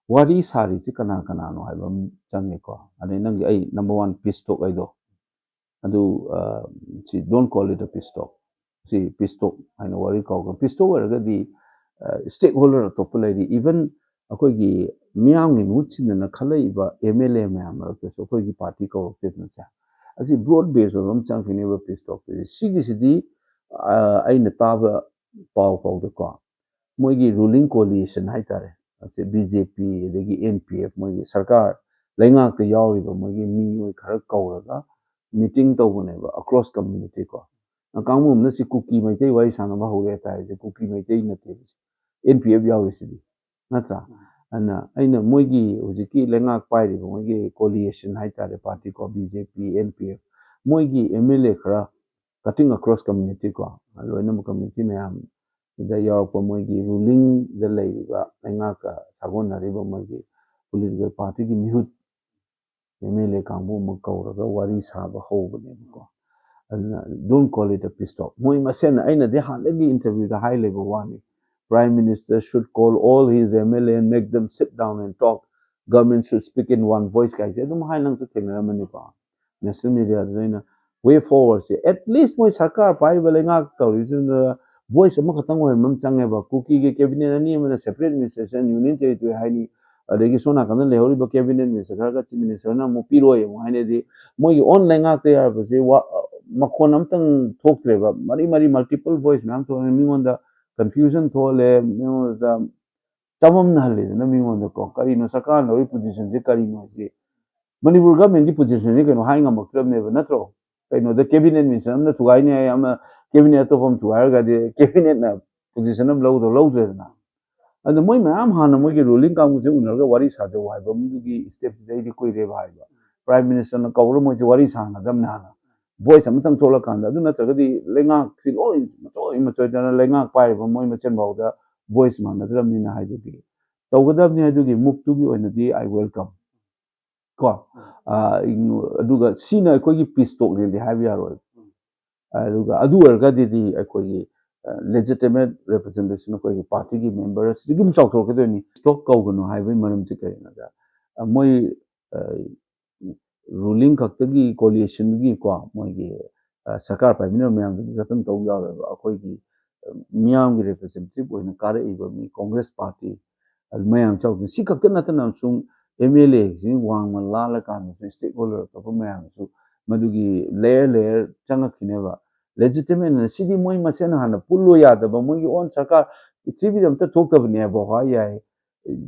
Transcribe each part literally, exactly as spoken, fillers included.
ꯋꯥꯔꯤ ꯁꯥꯔꯤꯁꯤ ꯀꯅꯥ ꯀꯅꯥꯅꯣ ꯍꯥꯏꯕ ꯑꯃ ꯆꯪꯉꯦꯀꯣ꯫ ꯑꯗꯩ ꯅꯪꯒꯤ ꯑꯩ number one peace talk ꯑꯩꯗꯣ, ꯑꯗꯨ, ꯑ, ꯁꯤ don't call it a peace talk, ꯁꯤ peace talk ꯍꯥꯏꯅ ꯋꯥꯔꯤ ꯀꯧꯒ꯫ Peace talk ꯑꯣꯏꯔꯒꯗꯤ stakeholder ꯑꯇꯣꯞꯄ ꯂꯩꯔꯤ, even ꯑꯩꯈꯣꯏꯒꯤ ꯃꯤꯌꯥꯝꯒꯤ ꯃꯍꯨꯠ ꯁꯤꯟꯗꯅ ꯈꯜꯂꯛꯏꯕ M L A ꯃꯌꯥꯝ ꯃꯔꯛꯇꯁꯨ ꯑꯩꯈꯣꯏꯒꯤ party ꯀꯧꯔꯛꯇꯦꯗꯅ ꯁꯦ꯫ ꯑꯁꯤ broad base ꯑꯣꯏꯕ ꯑꯃ ꯆꯪꯉꯛꯈꯤꯅꯦꯕ peace talk ꯇꯨꯗꯤ꯫ ꯁꯤꯒꯤꯁꯤꯗꯤ, ꯑ, ꯑꯩꯅ ꯇꯥꯕ ꯄꯥꯎ ꯐꯥꯎꯗꯀꯣ, ꯃꯣꯏꯒꯤ ruling coalition ꯍꯥꯏꯇꯥꯔꯦ, ꯑꯁꯤ B J P ꯑꯗꯒꯤ N P F, ꯃꯣꯏꯒꯤ ꯁꯔꯀꯥꯔ ꯂꯩꯉꯥꯛꯇ ꯌꯥꯎꯔꯤꯕ ꯃꯣꯏꯒꯤ ꯃꯤꯑꯣꯏ ꯈꯔ ꯀꯧꯔꯒ meeting ꯇꯧꯕꯅꯦꯕ, across community ꯀꯣ꯫ ꯀꯥꯡꯕꯨ ꯑꯃꯅ ꯁꯤ ꯀꯨꯀꯤ ꯃꯩꯇꯩ ꯋꯥꯔꯤ ꯁꯥꯟꯅꯕ ꯍꯧꯔꯦ ꯍꯥꯏꯇꯥꯔꯦ, ꯁꯤ ꯀꯨꯀꯤ ꯃꯩꯇꯩ ꯅꯠꯇꯦꯕ, ꯁꯤ N P F ꯌꯥꯎꯔꯤꯁꯤꯗꯤ, ꯅꯠꯇ꯭ꯔꯥ? ꯑꯗꯨꯅ ꯑꯩꯅ ꯃꯣꯏꯒꯤ ꯍꯧꯖꯤꯛꯀꯤ ꯂꯩꯉꯥꯛ ꯄꯥꯏꯔꯤꯕ ꯃꯣꯏꯒꯤ coalition ꯍꯥꯏꯇꯥꯔꯦ, party ꯀꯣ, B J P, N P F, ꯃꯣꯏꯒꯤ M L A ꯈꯔ cutting across community ꯀꯣ, ꯂꯣꯏꯅꯃꯛ community ꯃꯌꯥꯝ ꯗ ꯌꯥꯎꯔꯛꯄ ꯃꯣꯏꯒꯤ ruling ꯗ ꯂꯩꯔꯤꯕ ꯂꯩꯉꯥꯛꯀ ꯁꯥꯒꯣꯟꯅꯔꯤꯕ ꯃꯣꯏꯒꯤ political party ꯒꯤ ꯃꯤꯍꯨꯠ M L A ꯀꯥꯡꯕꯨ ꯑꯃ ꯀꯧꯔꯒ ꯋꯥꯔꯤ ꯁꯥꯕ ꯍꯧꯕꯅꯦꯕꯀꯣ꯫ ꯑꯗꯨꯅ don't call it a peace talk꯫ ꯃꯣꯏ ꯃꯁꯦꯟ, ꯑꯩꯅꯗꯤ ꯍꯥꯟꯅꯗꯒꯤ interview ꯗ ꯍꯥꯏ ꯂꯩꯕ ꯋꯥꯅꯤ, "Prime Minister should call all his M L A and make them sit down and talk, government should speak in one voice" ꯀꯥꯏꯁꯦ ꯑꯗꯨꯝ ꯍꯥꯏ, ꯅꯪꯁꯨ ꯊꯦꯡꯅꯔꯝꯃꯅꯤꯀꯣ꯫ National media ꯗ ꯑꯩꯅ way forward say, at least ꯃꯣꯏ ꯁꯔꯀꯥꯔ ꯄꯥꯏꯔꯤꯕ ꯂꯩꯉꯥꯛ ꯇꯧꯔꯤꯁꯤꯡꯗ voice ꯑꯃꯈꯛꯇꯪ ꯑꯣꯏꯍꯟꯕ ꯑꯃ ꯆꯪꯉꯦꯕ꯫ ꯀꯨꯀꯤꯒꯤ cabinet ꯑꯅꯤ ꯑꯃꯅ separate administration, union territory ꯍꯥꯏꯅꯤ, ꯑꯗꯒꯤ ꯁꯣꯝ ꯅꯥꯀꯟꯗ ꯂꯩꯍꯧꯔꯤꯕ cabinet minister ꯈꯔꯒ chief minister ꯅ ꯑꯃꯨꯛ ꯄꯤꯔꯣꯏ ꯑꯃꯨꯛ ꯍꯥꯏꯅꯗꯤ, ꯃꯣꯏꯒꯤ own ꯂꯩꯉꯥꯛꯇ ꯌꯥꯕꯁꯦ ꯋꯥ-, ꯃꯈꯣꯟ ꯑꯝꯇꯪ ꯊꯣꯛꯇ꯭ꯔꯦꯕ꯫ ꯃꯔꯤ ꯃꯔꯤ multiple voice ꯃꯌꯥꯝ ꯊꯣꯛꯑꯒ ꯃꯤꯉꯣꯟꯗ confusion ꯊꯣꯛꯍꯜꯂꯦ, ꯃꯤꯉꯣꯟꯗ ꯆꯃꯝꯅꯍꯜꯂꯦꯗꯅ ꯃꯤꯉꯣꯟꯗꯀꯣ꯫ ꯀꯔꯤꯅꯣ ꯁꯔꯀꯥꯔꯅ ꯂꯧꯔꯤ position ꯁꯦ ꯀꯔꯤꯅꯣ ꯍꯥꯏꯁꯦ? ꯃꯅꯤꯄꯨꯔ government ꯀꯤ position ꯁꯦ ꯀꯩꯅꯣ ꯍꯥꯏ ꯉꯝꯃꯛꯇ꯭ꯔꯕꯅꯦꯕ, ꯅꯠꯇ꯭ꯔꯣ? ꯀꯩꯅꯣꯗ cabinet minister ꯑꯃꯅ ꯊꯨꯒꯥꯏꯅꯤ ꯍꯥꯏ, ꯑꯃ cabinet ꯑꯇꯣꯞꯄ ꯑꯃ ꯊꯨꯒꯥꯏꯔꯒꯗꯤ cabinet ꯅ position ꯑꯃ ꯂꯧꯗ꯭ꯔꯣ? ꯂꯧꯗ꯭ꯔꯦꯗꯅ꯫ ꯑꯗꯣ ꯃꯣꯏ ꯃꯌꯥꯝ ꯍꯥꯟꯅ ꯃꯣꯏꯒꯤ ruling ꯀꯥꯡꯕꯨꯁꯦ ꯎꯅꯔꯒ ꯋꯥꯔꯤ ꯁꯥꯖꯧ ꯍꯥꯏꯕ ꯑꯃꯗꯨꯒꯤ step ꯁꯤꯗ ꯑꯩꯗꯤ ꯀꯨꯏꯔꯦꯕ ꯍꯥꯏꯕ꯫ Prime minister ꯅ ꯀꯧꯔ ꯃꯣꯏꯁꯦ ꯋꯥꯔꯤ ꯁꯥꯟꯅꯒꯗꯕꯅꯦ ꯍꯥꯟꯅ꯫ Voice ꯑꯃꯇꯪ ꯊꯣꯛꯂꯀꯥꯟꯗ꯫ ꯑꯗꯨ ꯅꯠꯇ꯭ꯔꯒꯗꯤ ꯂꯩꯉꯥꯛꯁꯤ ꯂꯣꯏ ꯃꯆꯣꯏ ꯃꯆꯣꯏꯗꯅ ꯂꯩꯉꯥꯛ ꯄꯥꯏꯔꯤꯕ ꯃꯣꯏ ꯃꯁꯦꯟ ꯐꯥꯎꯗ voice ꯃꯥꯟꯅꯗ꯭ꯔꯕꯅꯤꯅ ꯍꯥꯏꯗꯨꯗꯤ ꯇꯧꯒꯗꯕꯅꯤ꯫ ꯑꯗꯨꯒꯤ move ꯇꯨꯒꯤ ꯑꯣꯏꯅꯗꯤ I welcome꯫ ꯀꯣ? ꯑꯥ, ꯑꯗꯨꯒ ꯁꯤꯅ ꯑꯩꯈꯣꯏꯒꯤ peace talk ꯅꯦꯗꯤ ꯍꯥꯏꯕ ꯌꯥꯔꯣꯏ꯫ ꯑꯗꯨꯒ ꯑꯗꯨ ꯑꯣꯏꯔꯒꯗꯤ ꯑꯩꯈꯣꯏꯒꯤ, ꯂꯦꯖꯤꯇꯤꯃꯦꯠ ꯔꯤꯄ꯭ꯔꯖꯦꯟꯇꯦꯁꯟ ꯑꯩꯈꯣꯏꯒꯤ ꯄꯥꯔꯇꯤꯒꯤ ꯃꯦꯝꯕꯔ ꯑꯁꯤꯗꯒꯤ ꯑꯗꯨꯝ ꯆꯥꯎꯊꯣꯔꯛꯀꯗꯣꯏꯅꯤ꯫ ꯁ꯭ꯇꯣꯛ ꯀꯧꯒꯅꯨ ꯍꯥꯏꯕꯒꯤ ꯃꯔꯝꯁꯤ ꯀꯔꯤꯒꯤꯅꯣꯗ, ꯃꯣꯏ ꯔꯨꯂꯤꯡ ꯈꯛꯇꯒꯤ ꯀꯣꯂꯤꯁꯟꯒꯤꯀꯣ, ꯃꯣꯏꯒꯤ ꯁꯔꯀꯥꯔ ꯄꯥꯏꯃꯤꯟꯅꯕ ꯃꯌꯥꯝꯗꯨꯒꯤ ꯈꯛꯇꯪ ꯇꯧ ꯌꯥꯔꯣꯏꯕ꯫ ꯑꯩꯈꯣꯏꯒꯤ ꯃꯤꯌꯥꯝꯒꯤ ꯔꯤꯄ꯭ꯔꯖꯦꯟꯇꯦꯇꯤꯚ ꯑꯣꯏꯅ ꯀꯥꯔꯛꯏꯕ ꯃꯤ ꯀꯣꯡꯒ꯭ꯔꯦꯁ ꯄꯥꯔꯇꯤ, ꯑꯗꯨ ꯃꯌꯥꯝ ꯆꯥꯎꯗꯅ ꯁꯤ ꯈꯛꯇ ꯅꯠꯇꯅ ꯁꯨꯝ ꯑꯦꯝ ꯑꯦꯜ ꯑꯦꯁꯤ ꯋꯥꯡꯃ ꯂꯥꯜꯂꯀꯥꯟꯗꯁꯨ ꯁ꯭ꯇꯦꯛ ꯍꯣꯜꯗꯔ ꯑꯇꯣꯞꯄ ꯃꯌꯥꯝꯁꯨ ꯃꯗꯨꯒꯤ ꯂꯦꯌꯔ ꯂꯦꯌꯔ ꯆꯪꯉꯛꯈꯤꯅꯦꯕ꯫ ꯂꯦꯖꯤꯇꯤꯃꯦꯠꯅ ꯁꯤꯗꯤ ꯃꯣꯏ ꯃꯁꯦꯟ ꯍꯥꯟꯅ ꯄꯨꯜꯂꯣ ꯌꯥꯗꯕ, ꯃꯣꯏꯒꯤ ꯑꯣꯟ ꯁꯔꯀꯥꯔ ꯄ꯭ꯔꯤꯊꯤꯕꯤꯗ ꯑꯝꯇ ꯊꯣꯛꯇꯕꯅꯦꯕ꯫ ꯍꯣꯏ, ꯌꯥꯏ,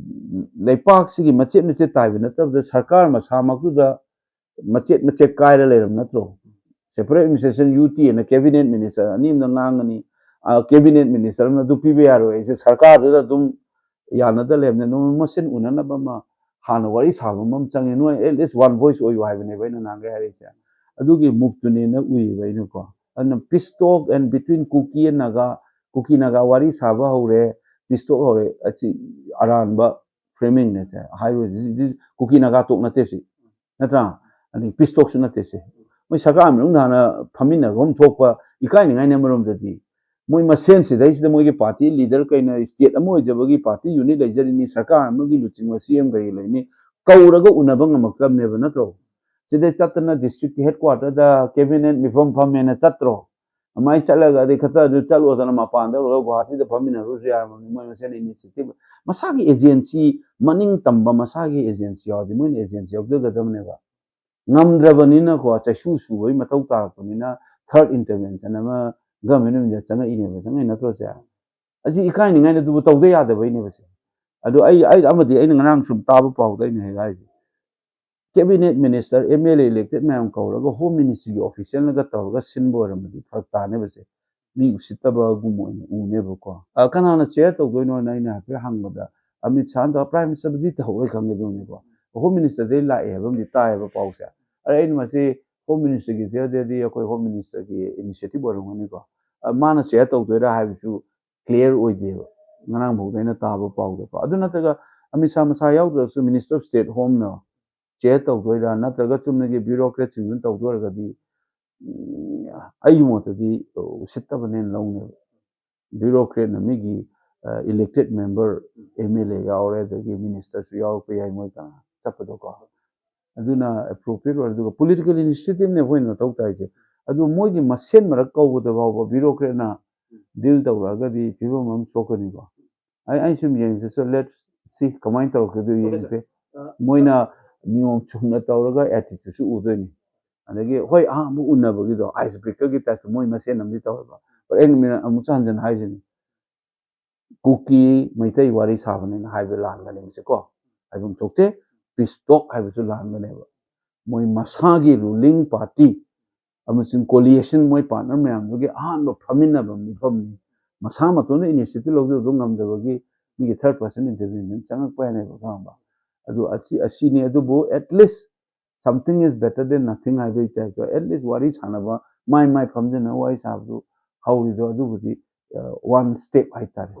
ꯂꯩꯄꯥꯛꯁꯤꯒꯤ ꯃꯆꯦꯠ ꯃꯆꯦꯠ ꯇꯥꯏꯕ ꯅꯠꯇꯕꯗ ꯁꯔꯀꯥꯔ ꯃꯁꯥꯃꯛꯇꯨꯗ ꯃꯆꯦꯠ ꯃꯆꯦꯠ ꯀꯥꯏꯔ ꯂꯩꯔꯕ ꯅꯠꯇ꯭ꯔꯣ? ꯁꯦꯄꯔꯦꯠ ꯑꯦꯗꯃꯤꯅꯤꯁꯇ꯭ꯔꯦꯁꯟ, ꯌꯨ ꯇꯤ ꯑꯅ ꯀꯦꯕꯤꯅꯦꯠ ꯃꯤꯅꯤꯁꯇꯔ ꯑꯅꯤ ꯑꯃꯅ ꯉꯥꯡꯒꯅꯤ, ꯀꯦꯕꯤꯅꯦꯠ ꯃꯤꯅꯤꯁꯇꯔ ꯑꯃꯅ ꯑꯗꯨ ꯄꯤꯕ ꯌꯥꯔꯣꯏ ꯍꯥꯏꯁꯦ ꯁꯔꯀꯥꯔꯗꯨꯗ ꯑꯗꯨꯝ ꯌꯥꯅꯗ ꯂꯩꯔꯕꯅꯤꯅ ꯅꯣꯡꯃ ꯃꯁꯦꯟ ꯎꯅꯅꯕ ꯑꯃ ꯍꯥꯟꯅ ꯋꯥꯔꯤ ꯁꯥꯕ ꯑꯃ ꯆꯪꯉꯦ꯫ ꯅꯣꯏ at least one voice ꯑꯣꯏꯌꯨ ꯍꯥꯏꯕꯅꯦꯕ ꯑꯩꯅ ꯅꯍꯥꯟꯒꯩ ꯍꯥꯏꯔꯛꯏꯁꯦ꯫ ꯑꯗꯨꯒꯤ ꯃꯨꯞꯇꯨꯅꯦꯅ ꯎꯏꯌꯦꯕ ꯑꯩꯅꯀꯣ꯫ ꯑꯗꯨꯅ peace talk and between Kuki and Naga, ꯀꯨꯀꯤ ꯅꯥꯒꯥ ꯋꯥꯔꯤ ꯁꯥꯕ ꯍꯧꯔꯦ, peace talk ꯍꯧꯔꯦ, ꯑꯁꯤ ꯑꯔꯥꯟꯕ ꯐ꯭ꯔꯦꯃꯤꯡꯅꯦ ꯁꯦ꯫ ꯍꯥꯏꯔꯣꯏ, ꯀꯨꯀꯤ ꯅꯥꯒꯥ ꯇꯣꯛ ꯅꯠꯇꯦ ꯁꯤ, ꯅꯠꯇ꯭ꯔꯥ? ꯑꯗꯩ peace talkꯁꯨ ꯅꯠꯇꯦ ꯁꯤ꯫ ꯃꯣꯏ ꯁꯔꯀꯥꯔ ꯃꯅꯨꯡꯗ ꯍꯥꯟꯅ ꯐꯝꯃꯤꯟꯅꯒꯨꯝ ꯊꯣꯛꯄ ꯏꯀꯥꯏꯅꯤꯡꯉꯥꯏꯅꯤ꯫ ꯑꯃꯔꯣꯝꯗꯗꯤ ꯃꯣꯏ ꯃꯁꯦꯟ ꯁꯤꯗꯩꯁꯤꯗ ꯃꯣꯏꯒꯤ ꯄꯥꯔꯇꯤ ꯂꯤꯗꯔ ꯀꯩꯅ ꯁ꯭ꯇꯦꯠ ꯑꯃ ꯑꯣꯏꯖꯕꯒꯤ ꯄꯥꯔꯇꯤ ꯌꯨꯅꯤꯠ ꯂꯩꯖꯔꯤꯅꯤ, ꯁꯔꯀꯥꯔ ꯑꯃꯒꯤ ꯂꯨꯆꯤꯡꯕ ꯁꯤ ꯑꯦꯝ ꯀꯩ ꯂꯩꯅꯤ, ꯀꯧꯔꯒ ꯎꯅꯕ ꯉꯝꯃꯛꯇꯕꯅꯦꯕ, ꯅꯠꯇ꯭ꯔꯣ? ꯁꯤꯗꯩ ꯆꯠꯇꯅ ꯗꯤꯁꯇ꯭ꯔꯤꯛꯀꯤ ꯍꯦꯗ ꯀ꯭ꯋꯥꯇꯔꯗ ꯀꯦꯕꯤꯅꯦꯠ ꯃꯤꯐꯝ ꯐꯝꯃꯦꯅ ꯆꯠꯇ꯭ꯔꯣ? ꯑꯗꯨꯃꯥꯏꯅ ꯆꯠꯂꯒ ꯑꯗꯩ ꯈꯛꯇ ꯑꯗꯨ ꯆꯠꯂꯣꯗꯅ ꯃꯄꯥꯟꯗ ꯎꯔꯒ ꯒꯨꯋꯥꯍꯥꯇꯤꯗ ꯐꯝꯃꯤꯟꯅꯔꯨꯔꯁꯨ ꯌꯥꯔꯝꯃꯕꯅꯤ꯫ ꯃꯣꯏ ꯃꯁꯦꯟ ꯏꯅꯤꯁꯤꯌꯦꯇꯤꯚ, ꯃꯁꯥꯒꯤ ꯑꯦꯖꯦꯟꯁꯤ, ꯃꯅꯤꯡ ꯇꯝꯕ ꯃꯁꯥꯒꯤ ꯑꯦꯖꯦꯟꯁꯤ ꯌꯥꯎꯔꯗꯤ ꯃꯣꯏꯅ ꯑꯦꯖꯦꯟꯁꯤ ꯌꯥꯎꯖꯒꯗꯕꯅꯦꯕ꯫ ꯉꯝꯗ꯭ꯔꯕꯅꯤꯅꯀꯣ, ꯆꯩꯁꯨ ꯁꯨꯕꯒꯤ ꯃꯊꯧ ꯇꯥꯔꯛꯄꯅꯤꯅ ꯊꯥꯔꯠ ꯏꯟꯇꯔꯚꯦꯟꯁꯟ ꯑꯃ ꯒꯚꯔꯟꯃꯦꯟ ꯑꯣꯐ ꯏꯟꯗꯤꯌꯥ ꯆꯪꯉꯛꯏꯅꯦꯕ, ꯆꯪꯉꯛꯏ ꯅꯠꯇ꯭ꯔꯣ ꯁꯦ? ꯑꯁꯤ ꯏꯀꯥꯏꯅꯤꯡꯉꯥꯏꯅꯦ, ꯑꯗꯨꯕꯨ ꯇꯧꯗ ꯌꯥꯗꯕꯩꯅꯦꯕ ꯁꯦ꯫ ꯑꯗꯨ ꯑꯩ, ꯑꯩ ꯑꯃꯗꯤ ꯑꯩꯅ ꯉꯔꯥꯡ ꯁꯨꯝ ꯇꯥꯕ ꯄꯥꯎꯗ ꯑꯩꯅ ꯍꯦꯛ ꯍꯥꯏꯔꯤꯁꯦ, cabinet minister, M L A elected ꯃꯌꯥꯝ ꯀꯧꯔꯒ ꯍꯣꯝ ꯃꯤꯅꯤꯁꯇ꯭ꯔꯤꯒꯤ ꯑꯣꯐꯤꯁꯤꯌꯦꯜꯅꯒ ꯇꯧꯔꯒ ꯁꯤꯟꯕ ꯑꯣꯏꯔꯝꯃꯗꯤ ꯐꯔꯛ ꯇꯥꯅꯦꯕꯁꯦ꯫ ꯃꯤ ꯎꯁꯤꯠꯇꯕꯒꯨꯝꯕ ꯑꯣꯏꯅ ꯎꯅꯦꯕꯀꯣ꯫ ꯑ, ꯀꯅꯥꯅ ꯆꯦꯌꯔ ꯇꯧꯗꯣꯏꯅꯣꯅ ꯑꯩꯅ ꯍꯥꯏꯐꯦꯠ ꯍꯪꯕꯗ, ꯑꯃꯤꯠ ꯁꯥꯍꯅ ꯇꯧꯔ ꯄ꯭ꯔꯥꯏꯝ ꯃꯤꯅꯤꯁꯇꯔꯕꯨꯗꯤ ꯇꯧꯍꯧꯔꯣꯏ ꯈꯪꯉꯦ ꯑꯗꯨꯅꯤꯀꯣ꯫ ꯍꯣꯝ ꯃꯤꯅꯤꯁꯇꯔꯗꯩ ꯂꯥꯛꯑꯦ ꯍꯥꯏꯕ ꯑꯃꯗꯤ ꯇꯥꯏꯌꯦꯕ ꯄꯥꯎꯁꯦ꯫ ꯑꯗ ꯑꯩꯅ ꯃꯁꯤ ꯍꯣꯝ ꯃꯤꯅꯤꯁꯇꯔꯒꯤ ꯆꯦꯌꯔꯗꯗꯤ ꯑꯩꯈꯣꯏ ꯍꯣꯝ ꯃꯤꯅꯤꯁꯇꯔꯒꯤ ꯏꯅꯤꯁꯤꯌꯦꯇꯤꯚ ꯑꯣꯏꯔꯝꯒꯅꯤꯀꯣ꯫ ꯑ, ꯃꯥꯅ ꯆꯦꯌꯔ ꯇꯧꯗꯣꯏꯔꯥ ꯍꯥꯏꯕꯁꯨ ꯀ꯭ꯂꯤꯌꯥꯔ ꯑꯣꯏꯗꯦꯕ, ꯉꯔꯥꯡ ꯐꯥꯎꯗ ꯑꯩꯅ ꯇꯥꯕ ꯄꯥꯎꯗꯀꯣ꯫ ꯑꯗꯨ ꯅꯠꯇ꯭ꯔꯒ ꯑꯃꯤꯠ ꯁꯥꯍ ꯃꯁꯥ ꯌꯥꯎꯗ꯭ꯔꯒꯁꯨ ꯃꯤꯅꯤꯁꯇꯔ ꯑꯣꯐ ꯁ꯭ꯇꯦꯠ ꯍꯣꯝꯅ ꯆꯦꯌꯔ ꯇꯧꯗꯣꯏꯔꯥ, ꯅꯠꯇ꯭ꯔꯒ ꯆꯨꯝꯅꯒꯤ ꯕ꯭ꯌꯨꯔꯣꯀ꯭ꯔꯦꯠꯁꯤꯡꯗꯨꯅ ꯇꯧꯗꯣꯏꯔꯒꯗꯤ, ꯎꯝ, ꯑꯩꯒꯤ ꯃꯣꯠꯇꯗꯤ ꯎꯁꯤꯠꯇꯕꯅꯦꯅ ꯂꯧꯅꯦꯕ꯫ ꯕ꯭ꯌꯨꯔꯣꯀ꯭ꯔꯦꯠꯅ ꯃꯤꯒꯤ ꯏꯂꯦꯛꯇꯦꯠ ꯃꯦꯝꯕꯔ ꯑꯦꯝ ꯑꯦꯜ ꯑꯦ ꯌꯥꯎꯔꯦ, ꯑꯗꯒꯤ ꯃꯤꯅꯤꯁꯇꯔꯁꯨ ꯌꯥꯎꯔꯛꯄ ꯌꯥꯏ ꯃꯣꯏ ꯀꯅꯥ ꯆꯠꯄꯗꯣꯀꯣ꯫ ꯑꯗꯨꯅ ꯑꯦꯄ꯭ꯔꯣꯄ꯭ꯔꯤꯌꯦꯠ ꯑꯣꯏꯔꯦ꯫ ꯑꯗꯨꯒ ꯄꯣꯂꯤꯇꯤꯀꯦꯜ ꯏꯅꯤꯁꯤꯌꯦꯇꯤꯚꯅꯦ ꯑꯩꯈꯣꯏꯅ ꯃꯊꯧ ꯇꯥꯏꯁꯦ꯫ ꯑꯗꯨ ꯃꯣꯏꯒꯤ ꯃꯁꯦꯟ ꯃꯔꯛ ꯀꯧꯕꯗ ꯐꯥꯎꯕ ꯕ꯭ꯌꯨꯔꯣꯀ꯭ꯔꯦꯠꯅ ꯗꯤꯜ ꯇꯧꯔꯛꯑꯒꯗꯤ ꯐꯤꯕꯝ ꯑꯃ ꯁꯣꯛꯀꯅꯤꯀꯣ꯫ ꯑꯩ ꯑꯩ ꯁꯨꯝ ꯌꯦꯡꯁꯤ, ꯁꯣ ꯂꯦꯠ ꯁꯤ ꯀꯃꯥꯏꯅ ꯇꯧꯔꯛꯀꯗꯣꯏ ꯌꯦꯡꯁꯦ꯫ ꯃꯣꯏꯅ ꯅꯤꯌꯣꯝ ꯆꯨꯝꯅ ꯇꯧꯔꯒ ꯑꯦꯇꯤꯇ꯭ꯌꯨꯠꯁꯨ ꯎꯗꯣꯏꯅꯤ꯫ ꯑꯗꯒꯤ ꯍꯣꯏ, ꯑꯍꯥꯟꯕ ꯎꯅꯕꯒꯤꯗꯣ ꯑꯥꯏꯁ ꯕ꯭ꯔꯦꯀꯔꯒꯤ ꯇꯥꯏꯞꯇ ꯃꯣꯏ ꯃꯁꯦꯟ ꯑꯃꯗꯤ ꯇꯧꯋꯦꯕ꯫ But ꯑꯩꯅ ꯃꯤꯅ ꯑꯃꯨꯛꯁꯨ ꯍꯟꯖꯤꯟ ꯍꯥꯏꯁꯤꯅꯤ, ꯀꯨꯀꯤ ꯃꯩꯇꯩ ꯋꯥꯔꯤ ꯁꯥꯕꯅꯦꯅ ꯍꯥꯏꯕ ꯂꯥꯟꯒꯅꯤ ꯃꯁꯤꯀꯣ, ꯍꯥꯏꯐꯝ ꯊꯣꯛꯇꯦ꯫ ꯄꯤꯁ ꯇꯣꯛ ꯍꯥꯏꯕꯁꯨ ꯂꯥꯟꯒꯅꯦꯕ꯫ ꯃꯣꯏ ꯃꯁꯥꯒꯤ ꯔꯨꯂꯤꯡ ꯄꯥꯔꯇꯤ ꯑꯃꯁꯨꯡ ꯀꯣꯂꯤꯌꯦꯁꯟ, ꯃꯣꯏ ꯄꯥꯔꯠꯅꯔ ꯃꯌꯥꯝꯗꯨꯒꯤ ꯑꯍꯥꯟꯕ ꯐꯝꯃꯤꯟꯅꯕ ꯃꯤꯐꯝꯅꯤ꯫ ꯃꯁꯥ ꯃꯇꯣꯟꯗ ꯏꯅꯤꯁꯤꯌꯦꯇꯤꯚ ꯂꯧꯖꯕꯗꯣ ꯉꯝꯗꯕꯒꯤ ꯃꯤꯒꯤ ꯊꯥꯔꯠ ꯄꯥꯔꯁꯟ ꯏꯟꯇꯔꯚꯦꯟꯁꯟ ꯆꯪꯉꯛꯄ ꯍꯥꯏꯅꯦꯕ, ꯈꯪꯉꯕ? ꯑꯗꯨ ꯑꯁꯤ ꯑꯁꯤꯅꯤ꯫ ꯑꯗꯨꯕꯨ at least something is better than nothing ꯍꯥꯏꯕꯒꯤ ꯇꯥꯏꯞꯇ, at least ꯋꯥꯔꯤ ꯁꯥꯟꯅꯕ, ꯃꯥꯏ ꯃꯥꯏ ꯐꯝꯖꯤꯟꯅ ꯋꯥꯔꯤ ꯁꯥꯕꯗꯨ ꯍꯧꯔꯤꯗꯣ, ꯑꯗꯨꯕꯨꯗꯤ ꯋꯥꯟ ꯁ꯭ꯇꯦꯞ ꯍꯥꯏꯇꯥꯔꯦ꯫